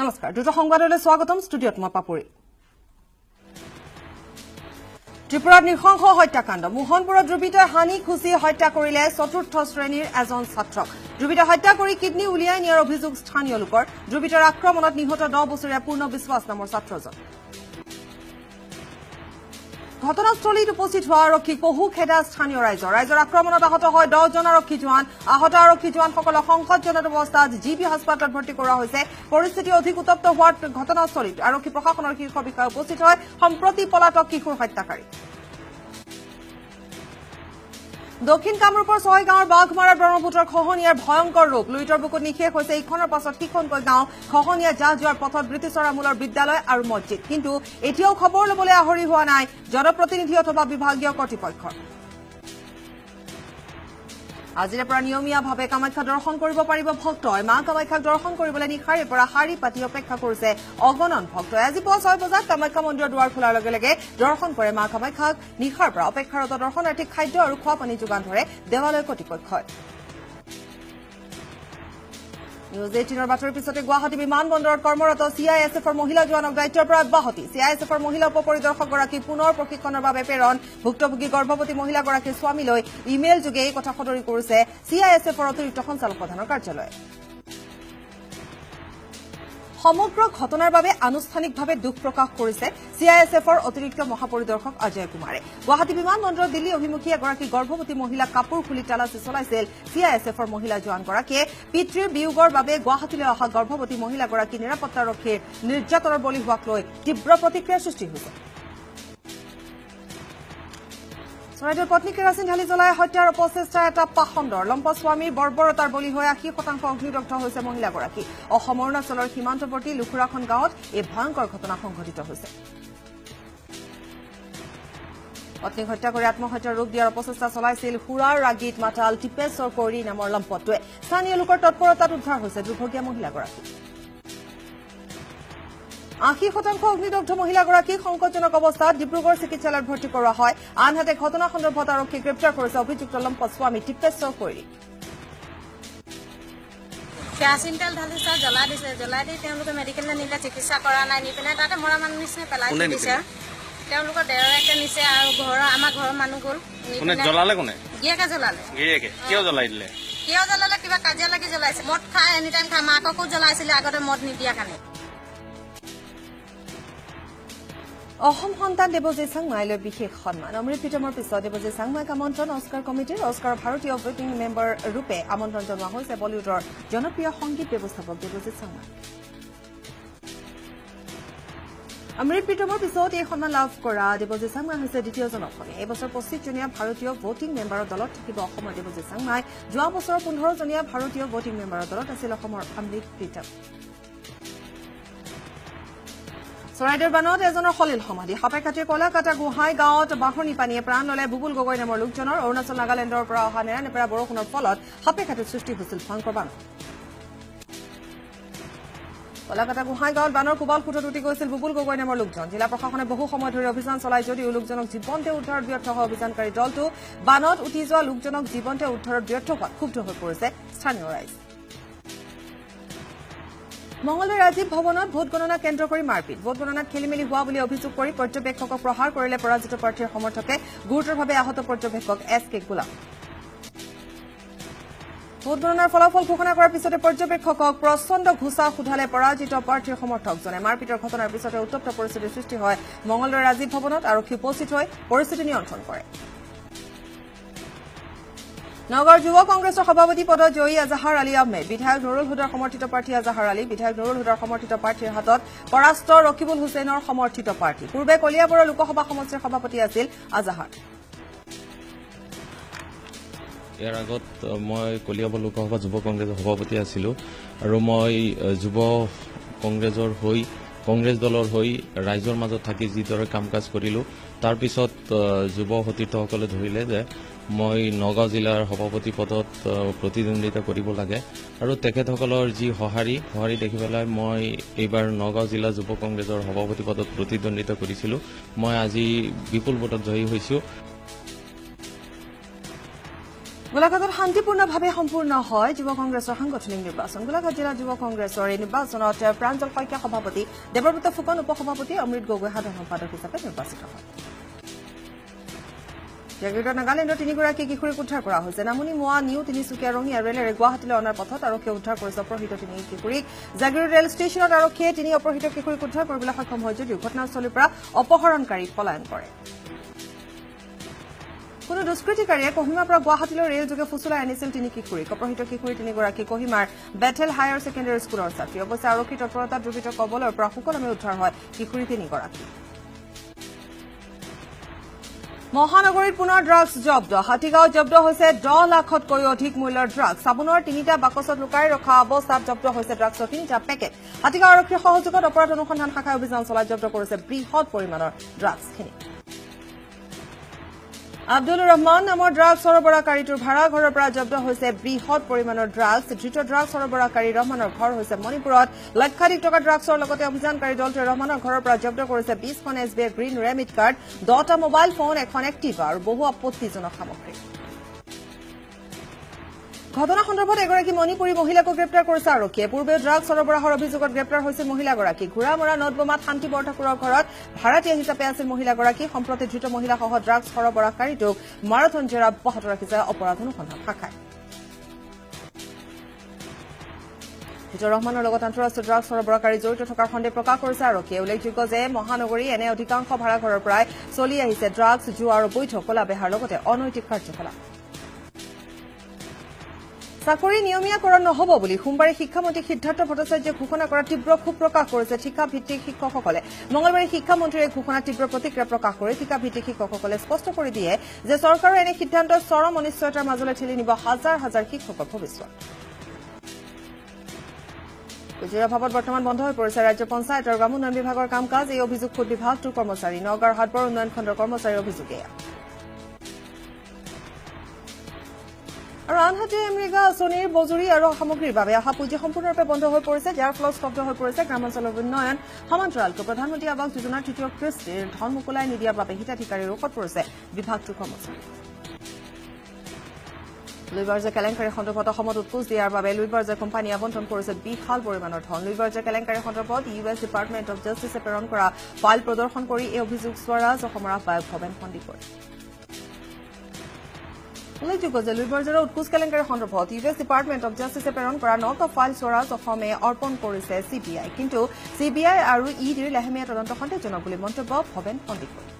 নমস্কাৰ, দ্ৰুত সংবাদলৈ স্বাগতম। ষ্টুডিঅ'ত মই পাপৰি। ত্ৰিপুৰাত নৃশংস হত্যাকাণ্ড। মোহনপুৰত দুৰ্বৃত্তই হানি খুচি হত্যা কৰিলে চতুৰ্থ শ্ৰেণীৰ এজন ছাত্ৰক। দুৰ্বৃত্তই হত্যা কৰি কিডনী উলিয়াই নিয়াৰ অভিযোগ স্থানীয় লোকৰ। দুৰ্বৃত্তৰ আক্ৰমণত নিহত 10 বছৰীয়া পূৰ্ণ বিশ্বাস নামৰ ছাত্ৰজন। ঘটনাস্থলীত উপস্থিত হোৱা আৰক্ষীক পহু খেদা স্থানীয় ৰাইজৰ আক্ৰমণত আহত হয় 10জন আৰক্ষী জোৱান। আহত আৰক্ষী জোৱানসকলক সংকটজনক অৱস্থাত জি বি হাস্পতালত ভৰ্তি কৰা হৈছে। পৰিস্থিতি অধিক উত্তপ্ত হোৱাত ঘটনাস্থলীত আৰক্ষী প্ৰশাসনৰ শীৰ্ষ বিষয়া উপস্থিত হয়। সম্প্ৰতি পলাতক কিশোৰ হত্যাকাৰী। দক্ষিণ কামৰূপৰ ছয়গাঁৱৰ বাঘমাৰাৰ ব্ৰহ্মপুত্ৰৰ খহনীয়াৰ ভয়ংকৰ ৰূপ। লুইতৰ বুকুত নিশেষ হৈছে ইখনৰ পাছত সিখনকৈ গাঁও। খহনীয়া জাহ যোৱাৰ পথত ব্ৰিটিছৰ আমোলৰ বিদ্যালয় আৰু মছজিদ। কিন্তু এতিয়াও খবৰ ল'বলৈ আহৰি হোৱা নাই জনপ্ৰতিনিধি অথবা বিভাগীয় কৰ্তৃপক্ষৰ। আজিৰে পৰা নিয়মীয়াভাৱে কামাখ্যা দৰ্শন কৰিব পাৰিব ভক্তই। মা কামাখ্যাক দৰ্শন কৰিবলৈ নিশাৰে পৰা শাৰী পাতি অপেক্ষা কৰিছে অগণন ভক্তই। আজি পুৱা 6 বজাত কামাখ্যা মন্দিৰৰ দুৱাৰ খোলাৰ লগে লগে দৰ্শন কৰে মা কামাখ্যাক। নিশাৰ পৰা অপেক্ষাৰত দৰ্শনাৰ্থীক খাদ্য আৰু খোৱা পানী যোগান ধৰে দেৱালয় কৰ্তৃপক্ষই। নিউজ 18ৰ বাতৰিৰ পিছতে গুৱাহাটী বিমানবন্দৰত কৰ্মৰত CISFৰ মহিলা জোৱানক দায়িত্বৰ পৰা অব্যাহতি। CISFৰ মহিলা উপ পৰিদৰ্শকগৰাকী পুনৰ প্ৰশিক্ষণৰ বাবে প্ৰেৰণ। ভুক্তভোগী গৰ্ভৱতী মহিলাগৰাকীৰ স্বামীলৈ ইমেইল যোগে এই কথা সদৰি কৰিছে CISFৰ অতিৰিক্ত সঞ্চালক প্ৰধানৰ কাৰ্যালয়ে। সমগ্ৰ ঘটনাৰ বাবে আনুষ্ঠানিকভাৱে দুখ প্ৰকাশ কৰিছে CISFৰ অতিৰিক্ত মহাপৰিদৰ্শক অজয় কুমাৰে। গুৱাহাটী বিমানবন্দৰত দিল্লী অভিমুখী এগৰাকী গৰ্ভৱতী মহিলাক কাপোৰ খুলি তালাচী চলাইছিল CISFৰ মহিলা জোৱানগৰাকীয়ে। পিতৃৰ বিয়োগৰ বাবে গুৱাহাটীলৈ অহা গৰ্ভৱতী মহিলাগৰাকী নিৰাপত্তাৰক্ষীৰ নিৰ্যাতনৰ বলি হোৱাক লৈ তীব্ৰ প্ৰতিক্ৰিয়াৰ সৃষ্টি হৈছে। চৰাইদেউৰ পত্নী কেৰাচিন ঢালি জ্বলাই হত্যাৰ অপচেষ্টা এটা পাখণ্ডৰ। লম্পস্বামীৰ বৰ্বৰতাৰ বলি হৈ 80% অগ্নিদগ্ধ হৈছে মহিলাগৰাকী। অসম অৰুণাচলৰ সীমান্তৱৰ্তী লুখুৰাখন গাঁৱত এই ভয়ংকৰ ঘটনা সংঘটিত হৈছে। পত্নীক হত্যা কৰি আত্মহত্যাৰ ৰূপ দিয়াৰ অপচেষ্টা চলাইছিল সুৰাৰ ৰাগীত মাতাল টিপেশ্বৰ কৈৰী নামৰ লম্পটটোৱে। স্থানীয় লোকৰ তৎপৰতাত উদ্ধাৰ হৈছে দুৰ্ভগীয়া মহিলাগৰাকী। 80% অগ্নিদগ্ধ মহিলাগৰাকীক সংকটজনক অৱস্থাত ডিব্ৰুগড় চিকিৎসালয়ত ভৰ্তি কৰোৱা হয়। আনহাতে ঘটনা সন্দৰ্ভত আৰক্ষীয়ে গ্ৰেপ্তাৰ কৰিছে অভিযুক্ত লম্পট স্বামী টিপেশ্বৰ কৈৰীক। কেৰাচিন তেল ঢালিছে, জ্বলাই দিছে। জ্বলাই দি তেওঁলোকে মেডিকেললৈ নিলে, চিকিৎসা কৰা নাই। নি পেলাই তাতে মৰা মানুহ নিচিনা পেলাই থৈ দিছে। তেওঁলোকৰ দেওৰেকে নিছে আৰু ঘৰৰ আমাৰ ঘৰৰ মানুহ গ'ল। জ্বলালে কোনে? গিৰিয়েকে জ্বলালে। গিৰিয়েকে কিয় জ্বলাই দিলে? কিয় জ্বলালে? কিবা কাজিয়া লাগি জ্বলাইছে। মদ খাই এনি টাইম খাই, মাককো জ্বলাইছিলে আগতে মদ নিদিয়া কাৰণে। অসম সন্তান দেৱজিৎ চাংমাইলৈ বিশেষ সন্মান। অমৃত প্ৰীতমৰ পিছত দেৱজিৎ চাংমাইক আমন্ত্ৰণ অস্কাৰ কমিটিৰ। অস্কাৰৰ ভাৰতীয় ভোটিং মেম্বাৰ ৰূপে আমন্ত্ৰণ জনোৱা হৈছে বলিউডৰ জনপ্ৰিয় সংগীত ব্যৱস্থাপক দেৱজিৎ চাংমাইক। অমৃত প্ৰীতমৰ পিছত এই সন্মান লাভ কৰা দেৱজিৎ চাংমাই হৈছে দ্বিতীয়জন অসমীয়া। এই বছৰ 25জনীয়া ভাৰতীয় ভোটিং মেম্বাৰৰ দলত থাকিব অসমৰ দেৱজিৎ চাংমাই। যোৱা বছৰৰ 15জনীয়া ভাৰতীয় ভোটিং মেম্বাৰৰ দলত আছিল অসমৰ অমৃত প্ৰীতম। চৰাইদেউৰ বানত এজনৰ সলিল সমাধি। সাপেখাতিৰ কলাকাটা গোহাঁই গাঁৱত বাঢ়নী পানীয়ে প্ৰাণ ল'লে বুবুল গগৈ নামৰ লোকজনৰ। অৰুণাচল নাগালেণ্ডৰ পৰা অহা নেৰানেপেৰা বৰষুণৰ ফলত সাপেখাতিত সৃষ্টি হৈছিল ভয়ংকৰ বান। কলাকাটা গোহাঁই গাঁৱত বানৰ কোবাল সোঁতত উটি গৈছিল বুবুল গগৈ নামৰ লোকজন। জিলা প্ৰশাসনে বহু সময় ধৰি অভিযান চলাই যদিও লোকজনক জীৱন্তে উদ্ধাৰত ব্যৰ্থ হয় অভিযানকাৰী দলটো। বানত উটি যোৱা লোকজনক জীৱন্তে উদ্ধাৰত ব্যৰ্থ হোৱাত ক্ষুব্ধ হৈ পৰিছে স্থানীয় ৰাইজ। মঙলদৈ ৰাজীৱ ভৱনত ভোটগণনা কেন্দ্ৰ কৰি মাৰপিট। ভোটগণনাত খেলিমেলি হোৱা বুলি অভিযোগ কৰি পৰ্যবেক্ষকক প্ৰহাৰ কৰিলে পৰাজিত প্ৰাৰ্থীৰ সমৰ্থকে। গুৰুতৰভাৱে আহত পৰ্যবেক্ষক এছ কে গোলাম। ভোটগণনাৰ ফলাফল ঘোষণা কৰাৰ পিছতে পৰ্যবেক্ষকক প্ৰচণ্ড ঘোচা সোধালে পৰাজিত প্ৰাৰ্থীৰ সমৰ্থকজনে। মাৰপিটৰ ঘটনাৰ পিছতে উত্তপ্ত পৰিস্থিতিৰ সৃষ্টি হয় মঙলদৈ ৰাজীৱ ভৱনত। আৰক্ষী উপস্থিত হৈ পৰিস্থিতি নিয়ন্ত্ৰণ কৰে। নগাঁৱৰ যুৱ কংগ্ৰেছৰ সভাপতি পদত জয়ী আজাহাৰ আলী আহমেদ। বিধায়ক নুৰুল হুদাৰ সমৰ্থিত প্ৰাৰ্থী আজাহাৰ আলী। বিধায়ক নুৰুল হুদাৰ সমৰ্থিত প্ৰাৰ্থীৰ হাতত পৰাস্ত ৰকিবুল হুছেইনৰ সমৰ্থিত প্ৰাৰ্থী। পূৰ্বে কলিয়াবৰৰ লোকসভা সমষ্টিৰ সভাপতি আছিল আজাহাৰ। ইয়াৰ আগত মই কলিয়াবৰ লোকসভা যুৱ কংগ্ৰেছৰ সভাপতি আছিলোঁ আৰু মই যুৱ কংগ্ৰেছৰ হৈ কংগ্ৰেছ দলৰ হৈ ৰাইজৰ মাজত থাকি যিদৰে কাম কাজ কৰিলোঁ, তাৰপিছত যুৱ সতীৰ্থসকলে ধৰিলে যে মই নগাঁও জিলাৰ সভাপতি পদত প্ৰতিদ্বন্দ্বিতা কৰিব লাগে আৰু তেখেতসকলৰ যি সঁহাৰি দেখি পেলাই মই এইবাৰ নগাঁও জিলা যুৱ কংগ্ৰেছৰ সভাপতি পদত প্ৰতিদ্বন্দ্বিতা কৰিছিলোঁ। মই আজি বিপুল ভোটত জয়ী হৈছোঁ। গোলাঘাটত শান্তিপূৰ্ণভাৱে সম্পূৰ্ণ হয় যুৱ কংগ্ৰেছৰ সাংগঠনিক নিৰ্বাচন। গোলাঘাট জিলা যুৱ কংগ্ৰেছৰ এই নিৰ্বাচনত প্ৰাঞ্জল শইকীয়া সভাপতি, দেৱব্ৰত ফুকন উপসভাপতি, অমৃত গগৈ সাধাৰণ সম্পাদক হিচাপে নিৰ্বাচিত হয়। জাগিৰোডৰ নাগালেণ্ডৰ তিনিগৰাকী কিশোৰীক উদ্ধাৰ কৰা হৈছে। নামনি মোৱা নিউ তিনিচুকীয়া ৰঙিয়া ৰেলেৰে গুৱাহাটীলৈ অনাৰ পথত আৰক্ষীয়ে উদ্ধাৰ কৰিছে অপহৃত তিনি কিশোৰীক। জাগিৰোড ৰেল ষ্টেচনত আৰক্ষীয়ে তিনি অপহৃত কিশোৰীক উদ্ধাৰ কৰিবলৈ সক্ষম হয় যদিও ঘটনাস্থলীৰ পৰা অপহৰণকাৰী পলায়ন কৰে। কোনো দুষ্কৃতিকাৰীয়ে কহিমাৰ পৰা গুৱাহাটীলৈ ৰেলযোগে ফুচুলাই আনিছিল তিনি কিশোৰীক। অপহৃত কিশোৰী তিনিগৰাকী কহিমাৰ বেথেল হায়াৰ ছেকেণ্ডেৰী স্কুলৰ ছাত্ৰী। অৱশ্যে আৰক্ষীৰ তৎপৰতাত দুৰ্বৃত্তৰ কবলৰ পৰা সুকলমে উদ্ধাৰ হয় কিশোৰী তিনিগৰাকী। মহানগৰীত পুনৰ ড্ৰাগছ জব্দ। হাতীগাঁৱত জব্দ হৈছে 10 লাখতকৈ অধিক মূল্যৰ ড্ৰাগছ। চাবোনৰ তিনিটা বাকচত লুকাই ৰখা অৱস্থাত জব্দ হৈছে ড্ৰাগছৰ তিনিটা পেকেট। হাতীগাঁও আৰক্ষীৰ সহযোগত অপৰাধ অনুসন্ধান শাখাই অভিযান চলাই জব্দ কৰিছে বৃহৎ পৰিমাণৰ ড্ৰাগছখিনি। আব্দুল ৰহমান নামৰ ড্ৰাগছ সৰবৰাহকাৰীটোৰ ভাড়াঘৰৰ পৰা জব্দ হৈছে বৃহৎ পৰিমাণৰ ড্ৰাগছ। ধৃত ড্ৰাগছ সৰবৰাহকাৰী ৰহমানৰ ঘৰ হৈছে মণিপুৰত। লক্ষাধিক টকা ড্ৰাগছৰ লগতে অভিযানকাৰী দলটোৱে ৰহমানৰ ঘৰৰ পৰা জব্দ কৰিছে 20খন S B I green remit card, 10টা মোবাইল ফোন, এখন এক্টিভা আৰু বহু আপত্তিজনক সামগ্ৰী। ঘটনা সন্দৰ্ভত এগৰাকী মণিপুৰী মহিলাকো গ্ৰেপ্তাৰ কৰিছে আৰক্ষীয়ে। পূৰ্বে ড্ৰাগছ সৰবৰাহৰ অভিযোগত গ্ৰেপ্তাৰ হৈছিল মহিলাগৰাকী। ঘোঁৰামৰা নদবোমাত শান্তি বৰঠাকুৰৰ ঘৰত ভাড়াতীয়া হিচাপে আছিল মহিলাগৰাকী। সম্প্ৰতি ধৃত মহিলাসহ ড্ৰাগছ সৰবৰাহকাৰীটোক মাৰাথন জেৰা অব্যাহত ৰাখিছে অপৰাধ অনুসন্ধান শাখাই। ধৃত ৰহমানৰ লগত আন্তঃৰাষ্ট্ৰীয় ড্ৰাগছ সৰবৰাহকাৰী জড়িত থকাৰ সন্দেহ প্ৰকাশ কৰিছে আৰক্ষীয়ে। উল্লেখযোগ্য যে মহানগৰী এনে অধিকাংশ ভাড়াঘৰৰ পৰাই চলি আহিছে ড্ৰাগছ, জুৱা আৰু বৈধ কলা বেহাৰ লগতে অনৈতিক কাৰ্যকলাপ। চাকৰি নিয়মীয়াকৰণ নহ'ব বুলি সোমবাৰে শিক্ষামন্ত্ৰী সিদ্ধাৰ্থ ভট্টাচাৰ্যই ঘোষণা কৰাৰ তীব্ৰ ক্ষোভ প্ৰকাশ কৰিছে ঠিকাভিত্তিক শিক্ষকসকলে। মঙলবাৰে শিক্ষামন্ত্ৰীৰ এই ঘোষণাত তীব্ৰ প্ৰতিক্ৰিয়া প্ৰকাশ কৰি ঠিকাভিত্তিক শিক্ষকসকলে স্পষ্ট কৰি দিয়ে যে চৰকাৰৰ এনে সিদ্ধান্ত চৰম অনিশ্চয়তাৰ মাজলৈ ঠেলি নিব হাজাৰ হাজাৰ শিক্ষকৰ ভৱিষ্যত। পুঁজিৰ অভাৱত বৰ্তমান বন্ধ হৈ পৰিছে ৰাজ্যৰ পঞ্চায়ত আৰু গ্ৰামোন্নয়ন বিভাগৰ কাম কাজ। এই অভিযোগ খোদ বিভাগটোৰ কৰ্মচাৰী। নগাঁৱৰ হাতবৰ উন্নয়ন খণ্ডৰ কৰ্মচাৰীৰ অভিযোগ এয়া। আৰু আনহাতে এমৰিগা আঁচনিৰ মজুৰি আৰু সামগ্ৰীৰ বাবে অহা পুঁজি সম্পূৰ্ণৰূপে বন্ধ হৈ পৰিছে, যাৰ ফলত স্তব্ধ হৈ পৰিছে গ্ৰামাঞ্চলৰ উন্নয়ন। সমান্তৰালকৈ প্ৰধানমন্ত্ৰী আৱাস যোজনাৰ তৃতীয় কিস্তিৰ ধন মোকলাই নিদিয়াৰ বাবে হিতাধিকাৰীৰ ৰোষত পৰিছে বিভাগটোৰ কৰ্মচাৰী। লুইবাৰ্জৰ কেলেংকাৰী সন্দৰ্ভত অসমত উৎকোচ দিয়াৰ বাবে লুইবাৰ্জৰ কোম্পানীয়ে আবণ্টন কৰিছে বিশাল পৰিমাণৰ ধন। লুইবাৰ্জৰ কেলেংকাৰী সন্দৰ্ভত ইউ এছ ডিপাৰ্টমেণ্ট অৱ জাষ্টিছে প্ৰেৰণ কৰা ফাইল প্ৰদৰ্শন কৰি এই অভিযোগ স্বৰাজ অসমৰ আহ্বায়ক ভৱেন সন্দিকৈ। উল্লেখযোগ্য যে লুইবাৰ্জৰ উৎকোচ কেলেংকাৰী সন্দৰ্ভত ইউ এছ ডিপাৰ্টমেণ্ট অৱ জাষ্টিছে প্ৰেৰণ কৰা 9টা ফাইল স্বৰাজ অসমে অৰ্পণ কৰিছে চি বি আই। কিন্তু চি বি আই আৰু ই ডিৰ লেহেমীয়া তদন্ত সন্দেহজনক বুলি মন্তব্য ভৱেন সন্দিকৈ।